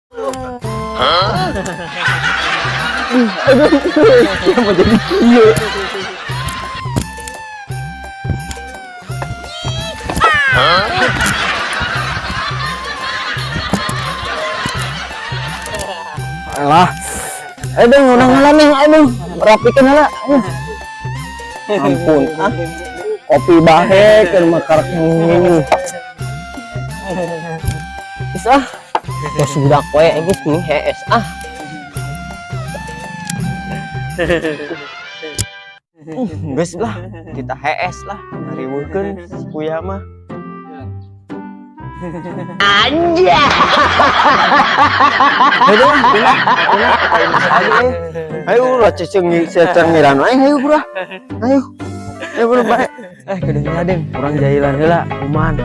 Aduh, mau jadi kieu. Alah. Aduh, urang heula nih, aduh. Rapikeun heula. Aduh. Ampun, ah. Kopi bahe keur mah karek ngini. Geus ah. Geus budak we geus nih hees ah. Geus lah, kita hees lah, ngariweuhkeun si Kuya mah. Anjay. Aduh, pindah, pindah, ayo, ayo, ulah ceceng cengiran wae, ayo bro, ayo, ayo bro, bae. Eh, kedengeran deng, urang jahilan heula, kuman.